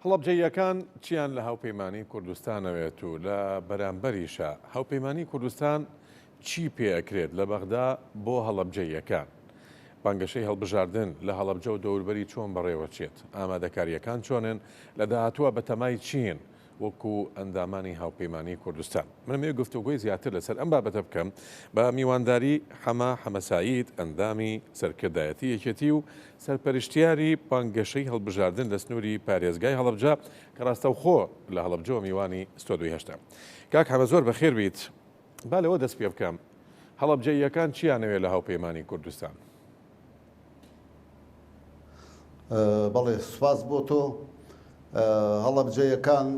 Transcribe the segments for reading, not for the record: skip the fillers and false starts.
هەڵەبجەییەکان چیان لە هاوپەیمانی کوردستان ئەوێت و لە بەرامبەریشا هاوپەیمانی کوردستان چی پێ ئەکرێت لە بەغدا بۆ هەڵەبجەییەکان؟ بانگەشەی هەڵبژاردن لە هەڵەبجە و دەوربەری چۆن بەڕێوەچێت؟ ئامادەکارییەکان چۆنن؟ لە داهاتووە بەتەمای چین؟ وەکو ئەندامانی هاوپەیمانیی کوردستان. من ئەمەوێ گفتوگۆی زیاتر لەسەر ئەم بابەتە بکەم بە میوانداری حەمە حەمەسەعید ئەندامی سەرکردایەتی یەکێتی و سەرپەرشتیاری بانگەشەی هەڵبژاردن لە سنووری پارێزگای هەڵەبجە کە ڕاستەوخۆ لە هەڵەبجەوە میوانی ستۆدیۆی هەشتە. کاک حەمە زۆر بەخێر بیت. با لەوە دەست پێ بکەم هەڵەبجەییەکان چیانەوێ لە هاوپەیمانی کوردستان؟ بەڵێ سوپاس بۆ تۆ. هەڵەبجەیەکان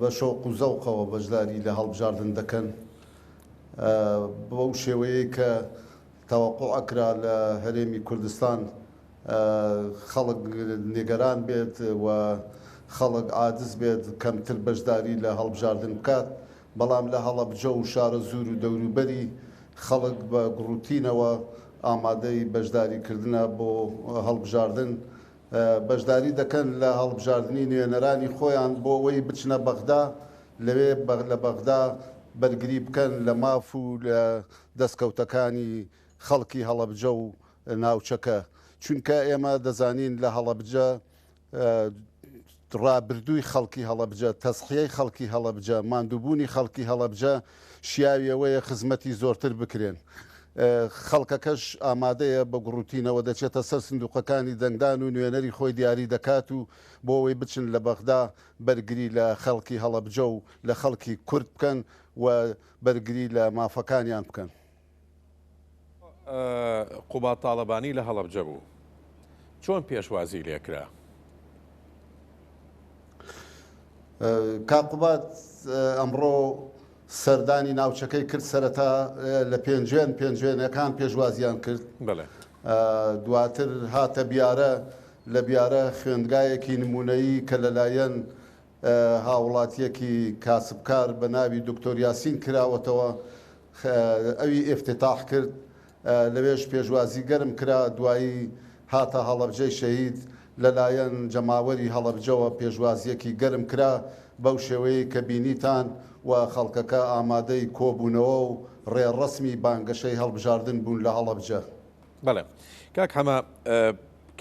بە شەوق و زەوقەوە بەشداری لە هەڵبژاردن دەکەن. بەو شێوەیەی کە تەوەقوع ئەکرا لە هەرێمی کوردستان خەڵک نیگەران بێت و خەڵک عاجز بێت کەمتر بەشداری لە هەڵبژاردن بکات، بەڵام لە هەڵەبجە و شارەزوور و دەوروبەری خەڵک بە گوڕوتینەوە ئامادەی بەشداریکردنە بۆ هەڵبژاردن، بەشداری دەکەن لە هەڵبژاردنی نوێنەرانی خۆیان بۆ ئەوەی بچنە بەغدا، لەوێ لە بەغدا بەرگری بکەن لە ماف و لە دەستکەوتەکانی خەڵکی هەڵەبجە و ناوچەکە، چونکە ئێمە دەزانین لە هەڵەبجە ڕابردووی خەڵکی هەڵەبجە، تەزحیەی خەڵکی هەڵەبجە، ماندووبوونی خەڵکی هەڵەبجە شیاوی ئەوەیە خزمەتی زۆرتر بکرێن. خەڵکەکەش ئامادەیە بە گوڕوتینەوە دەچێتە سەر سندوقەکانی دەنگدان و نوێنەری خۆی دیاری دەکات و بۆ ئەوەی بچن لە بەغدا بەرگری لە خەڵکی هەڵەبجە و لە خەڵکی کورد بکەن و بەرگری لە مافەکانیان بکەن. قوباد تاڵەبانی لە هەڵەبجە بوو، چۆن پێشوازی لێکرا؟ کاک قوباد ئەمڕۆ سەردانی ناوچەکەی کرد، سەرەتا لە پێنجوێن، پێنجوێنەکان پێشوازیان کرد، دواتر هاتە بیارە، لە بیارە خوێندگایەکی نمونەیی کە لەلایەن هاوڵاتیەکی کاسبکار بە ناوی دکتۆر یاسین کراوەتەوە، ئەوی ئیفتتاح کرد، لەوێش پێشوازی گەرم کرا، دوایی هاتە هەڵەبجەی شەهید، لەلایەن جەماوەری هەڵەبجەوە پێشوازیەکی گەرم کرا، بەو شێوەیەی کە بینیتان و خەڵکەکە ئامادەی کۆبوونەوە و ڕێڕەسمی بانگەشەی هەڵبژاردن بوون لە هەڵەبجە. بەڵێ کاک حەمە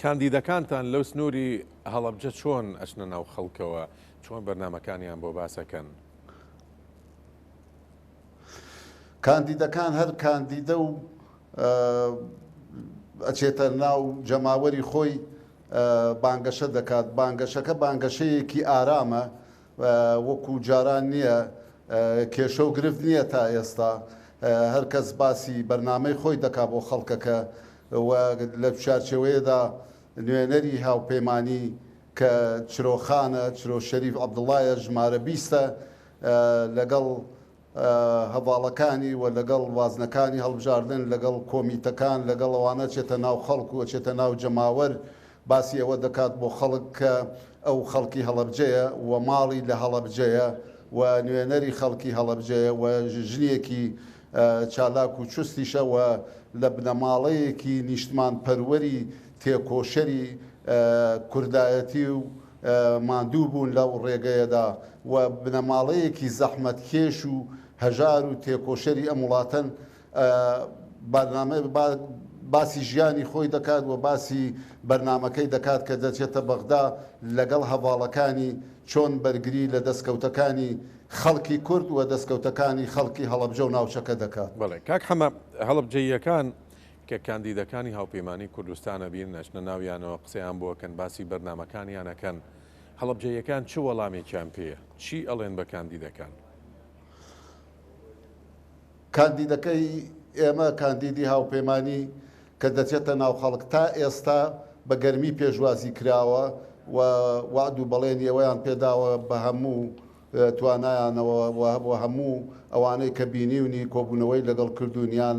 کاندیدەکانتان لەو سنووری هەڵەبجە چۆن ئەچنە ناو خەڵکەوە چۆن بەرنامەکانیان بۆ باسەکەن؟ کاندیدەکان هەر کاندیدە و ئەچێتە ناو جەماوەری خۆی بانگەشە دەکات بانگەشەکە بانگەشەیەکی ئارامە وەکو جاران نییە کێشە و گرفت نییە تا ئێستا هەر کەس باسی بەرنامەی خۆی دەکا بۆ خەڵکەکە و لە چوارچێوەیەدا نوێنەری هاوپەیمانی کە چرۆ خانە، چرۆ شەریف عەبدوڵایە ژمارە بیستە لەگەڵ هەڤاڵەکانی و لەگەڵ وازنەکانی هەڵبژاردن، لەگەڵ کۆمیتەکان، لەگەڵ ئەوانە ئەچێتە ناو خەڵک و ئەچێتە ناو جەماوەر، باسی ئەوە دەکات بۆ خەڵک کە ئەو خەڵکی هەڵەبجەیە و ماڵی لە هەڵەبجەیە و نوێنەری خەڵکی هەڵەبجەیە و ژنێکی چالاک و چوستیشە و لە بنەماڵەیەکی نیشتمانپەروەری تێکۆشەری کوردایەتی و ماندوو بوون لەو ڕێگەیەدا و بنەماڵەیەکی زەحمەتکێش و هەژار و تێکۆشەری ئەم وڵاتەن، بەرنامەی باسی ژیانی خۆی دەکات و باسی بەرنامەکەی دەکات کە دەچێتە بەغدا لەگەڵ هەڤاڵەکانی چۆن بەرگری لە دەستکەوتەکانی خەڵکی کورد و دەستکەوتەکانی خەڵکی هەڵەبجە و ناوچەکە دەکات. بەڵێ کاک حەمە، هەڵەبجەییەکان کە کاندیدەکانی هاوپەیمانی کوردستان ئەبینن ئەچنە ناویانەوە قسەیان بۆ ئەکەن باسی بەرنامەکانیان ئەکەن، هەڵەبجەییەکان چ وەڵامێکیان پێیە؟ چی ئەڵێن بە کاندیدەکان؟ کاندیدەکەی ئێمە کاندیدی هاوپەیمانی کە دەچێتە ناو خەڵک تا ئێستا بە گەرمی پێشوازی کراوە و وەعد و بەڵێنی ئەوەیان پێداوە بە هەموو توانایانەوە و هەموو ئەوانەی کە بینیونی کۆبوونەوەی لەگەڵ کردوون یان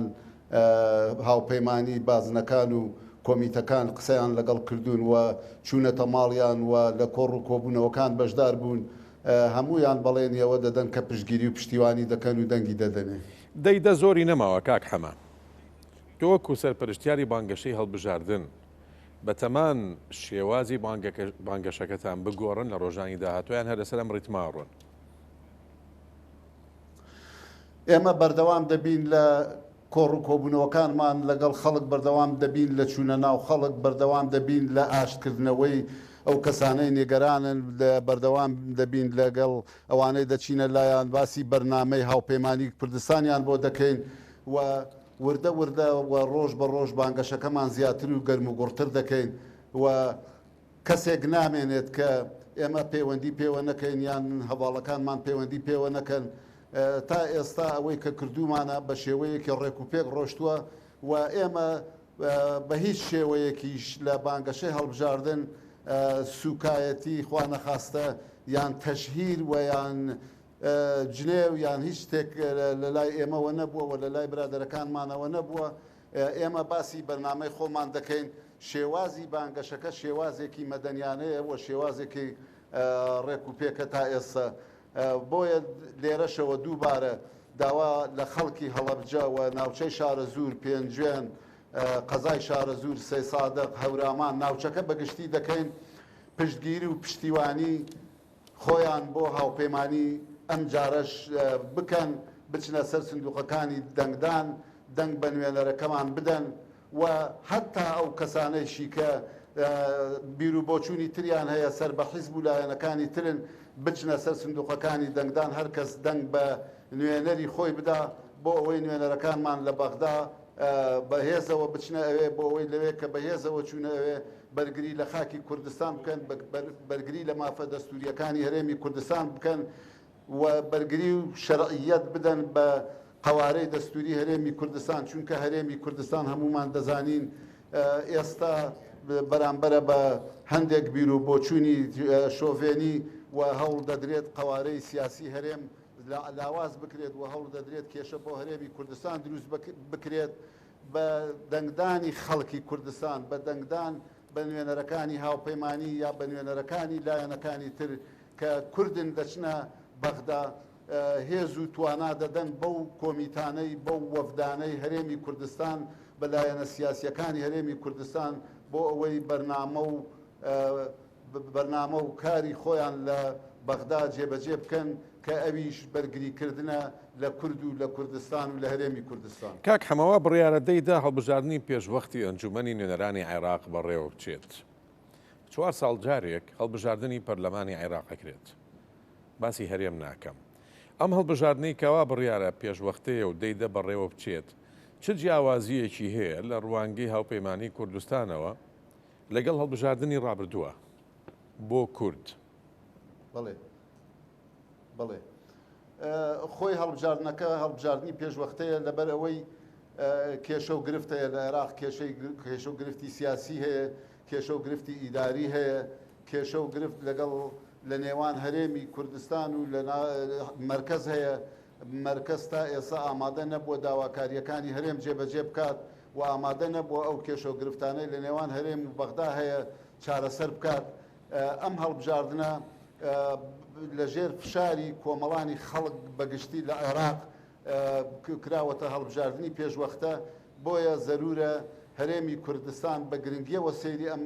هاوپەیمانی بازنەکان و کۆمیتەکان قسەیان لەگەڵ کردوون و چوونەتە ماڵیان و لە کۆڕ و کۆبوونەوەکان بەشدار بوون هەموویان بەڵێنی ئەوە دەدەن کە پشتگیری و پشتیوانی دەکەن و دەنگی دەدەنێ. دەی دە زۆری نەماوە کاک حەمە. تۆ وەکو سەرپەرشتیاری بانگەشەی هەڵبژاردن. بەتەمان شێوازی بانگەشەکەتان بگۆڕن لە ڕۆژانی داهاتوو یان هەر لەسەر ئەم ڕیتمە ئەڕۆن؟ ئێمە بەردەوام دەبین لە کۆڕ و کۆبوونەوەکانمان لەگەڵ خەڵک، بەردەوام دەبین لە چوونە ناو خەڵک، بەردەوام دەبین لە ئاشتکردنەوەی ئەو کەسانەی نیگەرانن، بەردەوام دەبین لەگەڵ ئەوانەی دەچینە لایان باسی بەرنامەی هاوپەیمانی کوردستانیان بۆ دەکەین و وردە وردە و ڕۆژ بە ڕۆژ بانگەشەکەمان زیاتر و گەرموگوڕتر دەکەین و کەسێک نامێنێت کە ئێمە پەیوەندی پێوە نەکەین یان هەڤاڵەکانمان پەیوەندی پێوە نەکەن. تا ئێستا ئەوەی کە کردوومانە بە شێوەیەکی ڕێکوپێک ڕۆشتووە و ئێمە بە هیچ شێوەیەکیش لە بانگەشەی هەڵبژاردن سووکایەتی خوانەخواستە یان تەشهیر و یان جنێو یان هیچ شتێک لە لای ئێمەوە نەبووە و لە لای برادەرەکانمانەوە نەبووە. ئێمە باسی بەرنامەی خۆمان دەکەین. شێوازی بانگەشەکە شێوازێکی مەدەنیانەیە و شێوازێکی ڕێکوپێکە تا ئێستا. بۆیە لێرەشەوە دووبارە داوا لە خەڵکی هەڵەبجە و ناوچەی شارەزوور، پێنجوێن، قەزای شارەزوور، سەیسادق، هەورامان، ناوچەکە بەگشتی دەکەین پشتگیری و پشتیوانی خۆیان بۆ هاوپەیمانی ئەمجارەش بکەن، بچنە سەر سندوقەکانی دەنگدان، دەنگ بە نوێنەرەکەمان بدەن و هەتا ئەو کەسانەیشی کە بیروبۆچوونی تریان هەیە سەر بە حیزب و لایەنەکانی ترن بچنە سەر سندوقەکانی دەنگدان، هەر کەس دەنگ بە نوێنەری خۆی بدا بۆ ئەوەی نوێنەرەکانمان لە بەغدا بە هێزەوە بچنە ئەوێ، بۆ ئەوەی لەوێ کە بە هێزەوە چوونە ئەوێ بەرگری لە خاکی کوردستان بکەن، بەرگری لە مافە دەستوورییەکانی هەرێمی کوردستان بکەن و بەرگری و شەرعییەت بدەن بە قەوارەی دەستووری هەرێمی کوردستان، چونکە هەرێمی کوردستان هەموومان دەزانین ئێستا بەرامبەرە بە هەندێک بیروبۆچوونی شۆڤێنی و هەوڵ دەدرێت قەوارەی سیاسی هەرێم لاواز بکرێت و هەوڵ دەدرێت کێشە بۆ هەرێمی کوردستان دروست بکرێت بە دەنگدانی خەڵکی کوردستان، بە دەنگدان بە نوێنەرەکانی هاوپەیمانی یا بە نوێنەرەکانی لایەنەکانی تر کە کوردن دەچنە بەغدا هێز و توانا دەدەن بەو کۆمیتانەی، بەو وەفدانەی هەرێمی کوردستان، بە لایەنە سیاسییەکانی هەرێمی کوردستان بۆ ئەوەی بەرنامە و بەرنامە و کاری خۆیان لە بەغدا جێبەجێ بکەن کە ئەویش بەرگریکردنە لە کورد و لە کوردستان و لە هەرێمی کوردستان. کاک حەمە وا بڕیارە دەی دا هەڵبژاردنی پێشوەختی ئەنجومەنی نوێنەرانی عێراق بەڕێوەبچێت. چوار ساڵ جارێک هەڵبژاردنی پەرلەمانی عێراق ئەکرێت. باسی هەرێم ناکەم. ئەم هەڵبژاردنەی کەوا بڕیارە پێشوەختەیە و دەی دە بەڕێوەبچێت چ جیاوازییەکی هەیە لە ڕوانگەی هاوپەیمانیی کوردستانەوە لەگەڵ هەڵبژاردنی ڕابردووە بۆ کورد؟ بەڵێ بەڵێ خۆی هەڵبژاردنەکە هەڵبژاردنی پێشوەختەیە لەبەر ئەوەی کێشە و گرفت هەیە لە عێراق کێشەی کێشە و گرفتی سیاسی هەیە کێشە و گرفتی ئیداری هەیە کێشە و گرفت لەگەڵ لە نێوان هەرێمی کوردستان و لە مەرکەز هەیە مەرکەز تا ئێستا ئامادە نەبووە داواکارییەکانی هەرێم جێبەجێ بکات و ئامادە نەبووە ئەو کێشە و گرفتانەی لە نێوان هەرێم و بەغدا هەیە چارەسەر بکات. ئەم هەڵبژاردنە لە ژێر فشاری کۆمەڵانی خەڵک بە گشتی لە عێراق کراوەتە هەڵبژاردنی پێشوەختە، بۆیە زەروورە هەرێمی کوردستان بە گرنگییەوە سەیری ئەم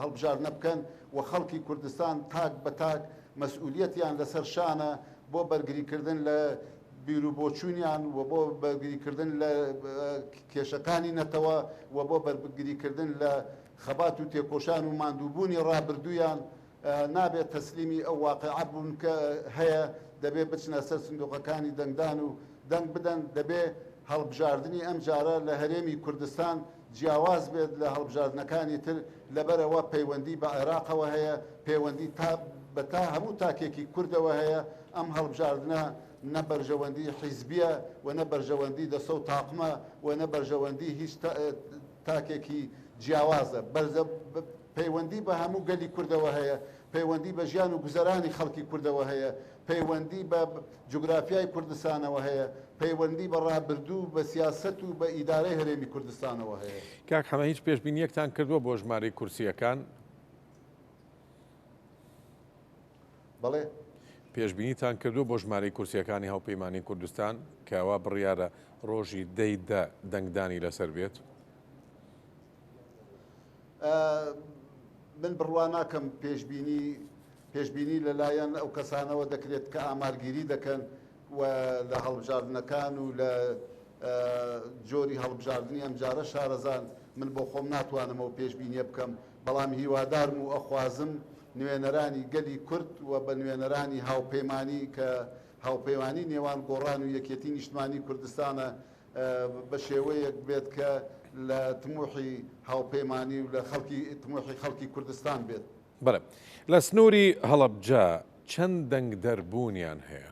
هەڵبژاردنە بکەن و خەڵکی کوردستان تاک بە تاک مەسئولیەتیان لەسەر شانە بۆ بەرگریکردن لە بیروبۆچوونیان و بۆ بەرگریکردن لە کێشەکانی نەتەوە و بۆ بەرگریکردن لە خەبات و تێکۆشان و ماندووبوونی ڕابردوویان نابێت تەسلیمی ئەو واقیعە بوون کە هەیە، دەبێت بچنە سەر سندوقەکانی دەنگدان و دەنگ بدەن، دەبێت هەڵبژاردنی ئەمجارە لە هەرێمی کوردستان جیاواز بێت لە هەڵبژاردنەکانی تر، لەبەرئەوە پەیوەندی بە عێراقەوە هەیە، پەیوەندی تا بە تا هەموو تاکێکی کوردەوە هەیە، ئەم هەڵبژاردنە نە بەرژەوەندی حیزبیە و نە بەرژەوەندی دەسە و تاقمە و نە بەرژەوەندی هیچ تاکێکی جیاوازە، پەیوەندی بە هەموو گەلی کوردەوە هەیە، پەیوەندی بە ژیان و گوزەرانی خەڵکی کوردەوە هەیە، پەیوەندی بە جوگرافیای کوردستانەوە هەیە، پەیوەندی بە ڕابردوو، بە سیاسەت و بە ئیدارەی هەرێمی کوردستانەوە هەیە. کاک حەمە هیچ پێشبینییەکتان کردووە بۆ ژمارەی کورسییەکان؟ بەڵێ. پێشبینیتان کردووە بۆ ژمارەی کورسییەکانی هاوپەیمانیی کوردستان کە وا بڕیارە ڕۆژی دەی دە دەنگدانی لەسەر بێت؟ من بڕوا ناکەم پێشبینی پێشبینی لەلایەن ئەو کەسانەوە دەکرێت کە ئامارگیری دەکەن و لە هەڵبژاردنەکان و لە جۆری هەڵبژاردنی ئەمجارە شارەزان، من بۆ خۆم ناتوانم ئەو پێشبینیە بکەم، بەڵام هیوادارم و ئەخوازم نوێنەرانی گەلی کورد و بە نوێنەرانی هاوپەیمانی کە هاوپەیمانی نێوان گۆڕان و یەکێتی نیشتمانی کوردستانە بە شێوەیەک بێت کە لە تموحی هاوپەیمانی و لە خەڵکی تموحی خەڵکی کوردستان بێت. بەڵێ. لە سنووری هەڵەبجە چەند دەنگدەر بوونیان هەیە؟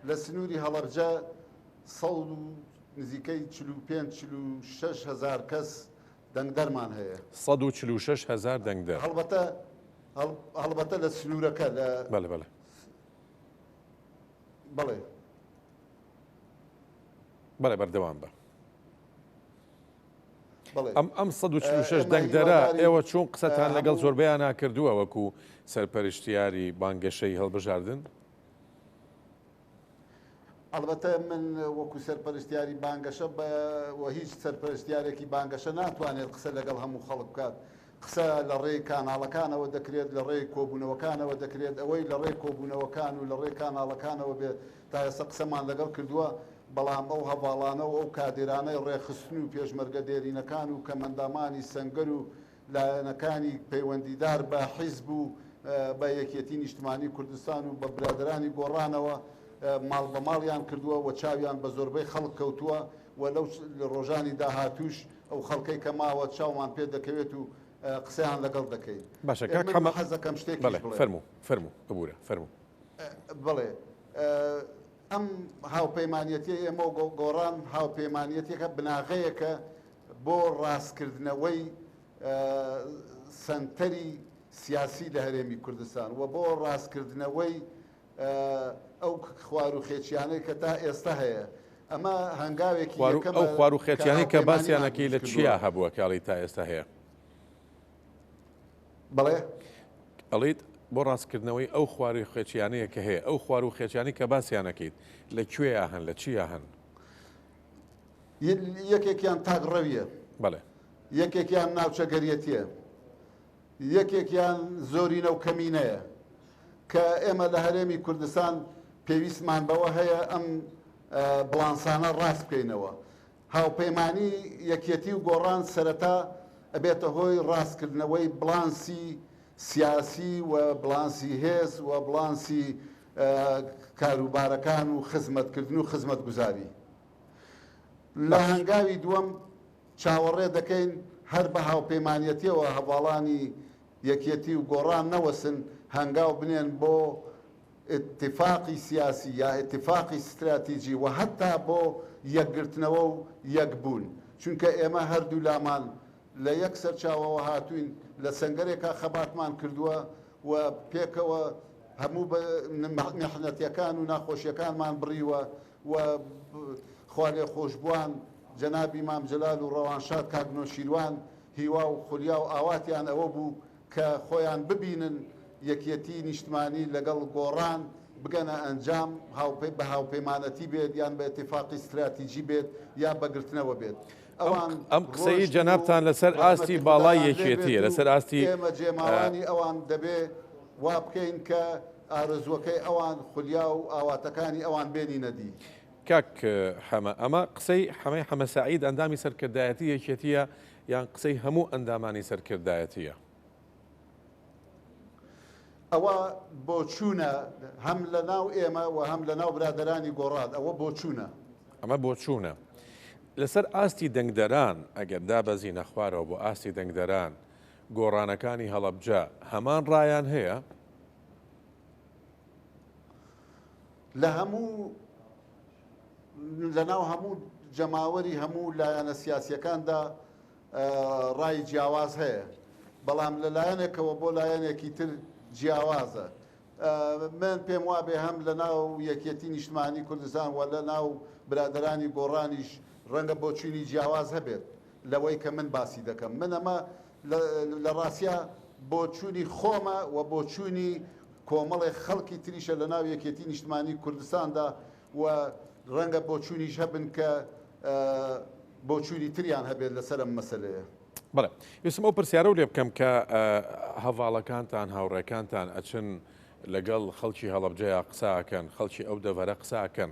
لە سنووری هەڵەبجە سەد و نزیکەی 45 46 هەزار کەس دەنگدەرمان هەیە. 146 هەزار دەنگدەر. هەڵبەتە هەڵبەتە لە سنوورەکە لە بەڵێ بەڵێ. بەڵێ. بەڵێ بەردەوام بە. ئەم ئەم 146 دەنگدەرە ئێوە چۆن قسەتان لەگەڵ زۆربەیانا کردووە وەکو سەرپەرشتیاری بانگەشەی هەڵبژاردن؟ ئەڵبەتە من وەکو سەرپەرشتیاری بانگەشە بە و هیچ سەرپەرشتیارێکی بانگەشە ناتوانێت قسە لەگەڵ هەموو خەڵک بکات قسە لە ڕێی کاناڵەکانەوە دەکرێت لە ڕێی کۆبوونەوەکانەوە دەکرێت ئەوەی لە ڕێی کۆبوونەوەکان و لە ڕێی کاناڵەکانەوە بێت تا ئێستا قسەمان لەگەڵ کردووە بەڵام ئەو هەڤاڵانە و ئەو کادێرانەی ڕێکخستن و پێشمەرگە دێرینەکان و کەمئەندامانی سەنگەر و لایەنەکانی پەیوەندیدار بە حیزب و بە یەکێتی نیشتمانی کوردستان و بە برادەرانی گۆڕانەوە ماڵ بە ماڵیان کردووە و چاویان بە زۆربەی خەڵک کەوتووە و لەو ڕۆژانی داهاتووش ئەو خەڵکەی کە ماوە چاومان پێ دەکەوێت و قسەیان لەگەڵ دەکەین. باشە کاک من حەمە حەز دەکەم شتێکیش بەڵێ بڵێم. فەرموو فەرموو ببوورە فەرموو. بەڵێ ئەم هاوپەیمانیەتیە ئێمە و گۆڕان هاوپەیمانیەتێکە بناغەیەکە بۆ ڕاستکردنەوەی سەنتەری سیاسی لە هەرێمی کوردستان و بۆ ڕاستکردنەوەی ئەو خواروخێچیانەی کە تا ئێستا هەیە ئەمە هەنگاوێکی یەکەمە ئەو کە خواروخێچیانەی کە هاوپەیمانیمان باسیانەکەی لە دروست چیا کردووە. هەبووە کە ئەڵێی تا ئێستا هەیە؟ بەڵێ؟ ئەڵێیت بۆ ڕاستکردنەوەی ئەو خواروخێچیانەیە کە هەیە، ئەو خواروخێچیانەی کە باسیانەکەیت لە کوێیا هەن، لە چیا هەن؟ یەکێکیان تاکڕەویە. بەڵێ. یەکێکیان ناوچەگەریەتیە. یەکێکیان زۆرینە و کەمینەیە کە ئێمە لە هەرێمی کوردستان پێویستمان بەوە هەیە ئەم بڵانسانە ڕاست بکەینەوە. هاوپەیمانی یەکێتی و گۆڕان سەرەتا ئەبێتە هۆی ڕاستکردنەوەی بڵانسی سیاسی و بڵانسی هێز و بڵانسی کاروبارەکان و خزمەتکردن و خزمەتگوزاری. لە هەنگاوی دووەم چاوەڕێ دەکەین هەر بە هاوپەیمانیەتیەوە هەڤاڵانی یەکێتی و گۆڕان نەوەسن هەنگاو بنێن بۆ ئیتفاقی سیاسی یا ئیتفاقی ستراتیجی و هەتا بۆ یەکگرتنەوە و یەکبوون چونکە ئێمە هەردوولامان لە یەک سەرچاوەوە هاتووین لە سەنگەرێکا خەباتمان کردووە و پێکەوە هەموو میحنەتیەکان و ناخۆشیەکانمان بڕیوە و خوالێخۆشبووان جەنابی مام جەلال و ڕەوانشاد کاک نۆشیروان هیوا و خولیا و ئاواتیان ئەوە بوو کە خۆیان ببینن یەکیەتی نیشتمانی لەگەڵ گۆڕان بگەنە ئەنجام بە هاوپەیمانەتی بێت یان بە ئیتیفاقی ستراتیجی بێت یا بە گرتنەوە بێت ئەوان ئەم قسەی ڕۆشتن و جەنابتان لەسەر ئاستی ڕەحمەتی باڵای خودایان لێ یەکێتیە بێت و لەسەر ئاستی ئێمە جێماوانی ئەوان دەبێ وا بکەین کە ئارەزووەکەی ئەوان، خولیا و ئاواتەکانی ئەوان بێنینە دی. کاک حەمە، ئەمە قسەی حەمەی حەمە سەعید ئەندامی سەرکردایەتی یەکێتییە یان قسەی هەموو ئەندامانی سەرکردایەتییە؟ ئەوە بۆچوونە هەم لە ناو ئێمە و هەم لە ناو برادەرانی گۆڕان، ئەوە بۆچوونە. ئەمە بۆچوونە. لەسەر ئاستی دەنگدەران، ئەگەر دابەزینە خوارەوە بۆ ئاستی دەنگدەران، گۆڕانەکانی هەڵەبجە هەمان ڕایان هەیە؟ لە هەموو لەناو هەموو جەماوەری هەموو لایەنە سیاسیەکاندا ڕای جیاواز هەیە بەڵام لە لایەنێکەوە بۆ لایەنێکی تر جیاوازە من پێم وابێ هەم لە ناو یەکێتی نیشتمانی کوردستان و لە ناو برادەرانی گۆڕانیش ڕەنگە بۆچوونی جیاواز هەبێت لەوەی کە من باسی دەکەم من ئەمە لە ڕاستیا بۆچوونی خۆمە و بۆچوونی کۆمەڵێک خەڵکی تریشە لە ناو یەکێتی نیشتمانی کوردستاندا و ڕەنگە بۆچوونیش هەبن کە بۆچوونی تریان هەبێت لەسەر ئەم مەسەلەیە. بەڵێ ویستم ئەو پرسیارەو لێ بکەم کە هەڤاڵەکانتان هاوڕێکانتان ئەچن لەگەڵ خەڵکی هەڵەبجەیا قسە ئەکەن، خەڵکی ئەو دەڤەرە قسە ئەکەن،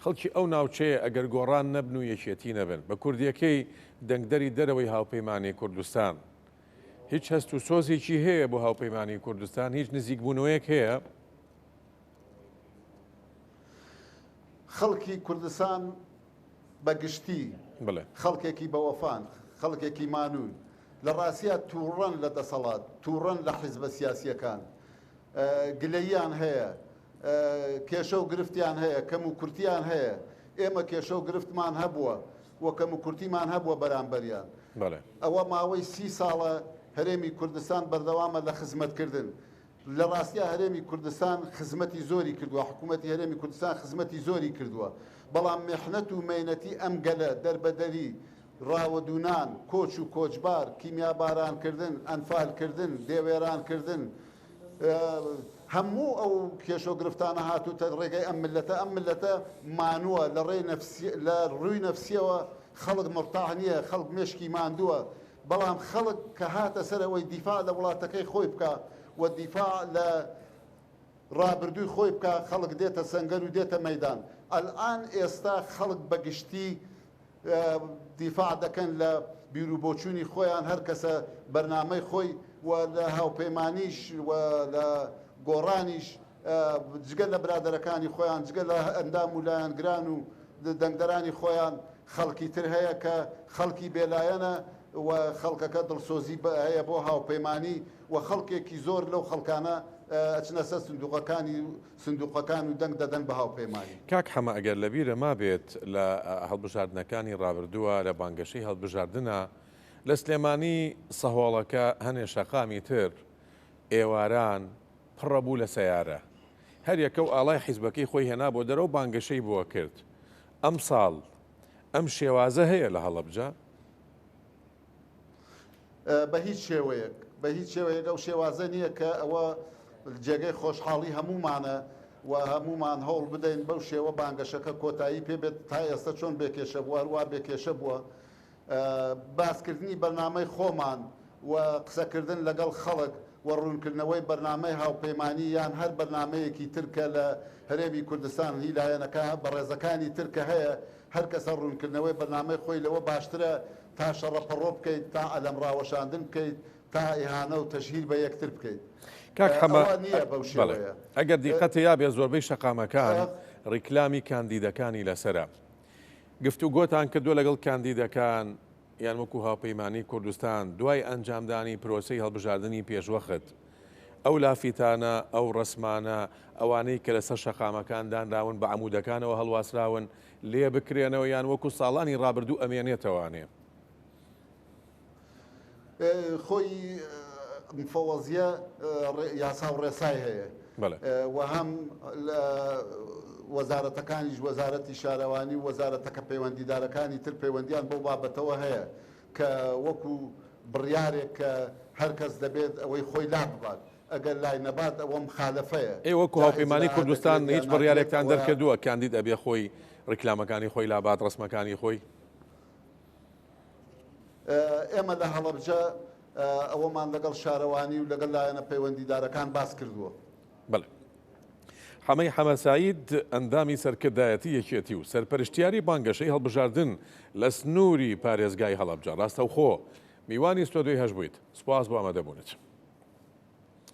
خەڵکی ئەو ناوچەیە ئەگەر گۆڕان نەبن و یەکێتی نەبن، بە کوردیەکەی دەنگدەری دەرەوەی هاوپەیمانی کوردستان هیچ هەست و سۆزێکی هەیە بۆ هاوپەیمانی کوردستان، هیچ نزیکبوونەوەیەک هەیە؟ خەڵکی کوردستان بە گشتی خەڵکێکی بەوەفان، خەڵکێکی مانوون، لە ڕاستیا تووڕەن لە دەسەڵات، تووڕەن لە حیزبە سیاسییەکان، گلەییان هەیە، کێشە و گرفتیان هەیە، کەموکورتییان هەیە، ئێمە کێشە و گرفتمان هەبووە و کەموکورتیمان هەبووە بەرامبەریان. ئەوە ماوەی سی ساڵە هەرێمی کوردستان بەردەوامە لە خزمەتکردن. لە ڕاستیا هەرێمی کوردستان خزمەتی زۆری کردووە، حکوومەتی هەرێمی کوردستان خزمەتی زۆری کردووە، بەڵام میحنەت و مەینەتی ئەم گەلە، دەربەدەری، ڕاوەدوونان، کۆچ و کۆچبار، کیمیابارانکردن، ئەنفالکردن، دێوێرانکردن، هەموو ئەو کێشە و گرفتانە هاتووتە ڕێگەی ئەم میللەتە، ئەم میللەتە مانووە، لە ڕێی نەفسی، لە ڕووی نەفسییەوە خەڵک مورتاح نییە، خەڵک مێشکی ماندووە، بەڵام خەڵک کە هاتە سەر ئەوەی دیفاع لە وڵاتەکەی خۆی بکا و دیفاع لە ڕابردووی خۆی بکا، خەڵک دێتە سەنگەر و دێتە مەیدان. ئەلئان ئێستا خەڵک بە گشتی دیفاع دەکەن لە بیروبۆچوونی خۆیان، هەر کەسە بەرنامەی خۆی و لە هاوپەیمانیش و لە گۆڕانیش جگە لە برادەرەکانی خۆیان، جگە لە ئەندام و لایەنگران و دەنگدەرانی خۆیان، خەڵکی تر هەیە کە خەڵکی بێلایەنە و خەڵکەکە دڵسۆزی هەیە بۆ هاوپەیمانی و خەڵکێکی زۆر لەو خەڵکانە ئەچنە سەر سندوقەکانی سندوقەکان و دەنگ دەدەن بە هاوپەیمانی. کاک حەمە ئەگەر لەبیرە مابێت لە هەڵبژاردنەکانی ڕابردووە لە بانگەشەی هەڵبژاردنا لە سلێمانی سەهۆڵەکە هەنێ شەقامی تر ئێواران پڕە بوو لە سەیارە هەر یەکە و ئاڵای حیزبەکەی خۆی هێنا بۆ دەرەوە بانگەشەی بۆ کرد ئەمساڵ ئەم شێوازە هەیە لە هەڵەبجە؟ بە هیچ شێوەیەک بە هیچ شێوەیەک ئەو شێوازە نییە کە ئەوە جێگەی خۆشحاڵی هەموومانە و هەموومان هەوڵ بدەین بەو شێوە بانگەشەکە کۆتایی پێ بێت تا ئێستا چۆن بێکێشە بووە هەروا بێکێشە بووە باسکردنی بەرنامەی خۆمان و قسەکردن لەگەڵ خەڵک و ڕوونکردنەوەی بەرنامەی هاوپەیمانی یان هەر بەرنامەیەکی تر کە لە هەرێمی کوردستان هی لایەنەکە بەڕێزەکانی تر کە هەیە هەر کەسە ڕوونکردنەوەی بەرنامەی خۆی لەوە باشترە تا شەڕە پەڕۆ بکەیت تا عەلەم ڕاوەشاندن بکەیت تا ئیهانە و تەشهیر بە یەکتر بکەیت. کاک حەمە ئەوە نییە بەو بەڵێ شێوەیە. ئەگەر دیقەتێ یابێ زۆربەی شەقامەکان ڕیکلامی کاندیدەکانی لەسەرە. گفتوگۆتان کردووە لەگەڵ کاندیدەکان یان وەکو هاوپەیمانی کوردستان دوای ئەنجامدانی پرۆسەی هەڵبژاردنی پێشوەخت ئەو لافیتانە، ئەو ڕەسمانە، ئەوانەی کە لەسەر شەقامەکان دانراون بە عەمودەکانەوە هەڵواسراون لێ بکرێنەوە یان وەکو ساڵانی ڕابردوو ئەمێنێتەوانێ؟ خۆی مفەوەزیە یاسا و ڕێسای هەیە و هەم وەزارەتەکانیش وەزارەتی شارەوانی و وەزارەتەکە پەیوەندیدارەکانی تر پەیوەندیان بەو بابەتەوە هەیە کە وەکو بڕیارێک کە هەر کەس دەبێت ئەوەی خۆی لا ببات ئەگەر لای نەبات ئەوە مخالەفەیە. ئێ وەکو هاوپەیمانی کوردستان هیچ بڕیارێکتان دەرکردووە کاندید ئەبێ خۆی ڕیکلامەکانی خۆی لابات ڕەسمەکانی خۆی؟ ئێمە لە هەڵەبجە ئەوەمان لەگەڵ شارەوانی و لەگەڵ لایەنە پەیوەندیدارەکان باس کردووە. بەڵێ. حەمەی حەمەسەعید، ئەندامی سەرکردایەتی یەکێتی و سەرپەرشتیاری بانگەشەی هەڵبژاردن لە سنووری پارێزگای هەڵەبجە، ڕاستەوخۆ میوانی ستۆدیۆی هەشت بوویت. سوپاس بۆ ئامادەبوونت.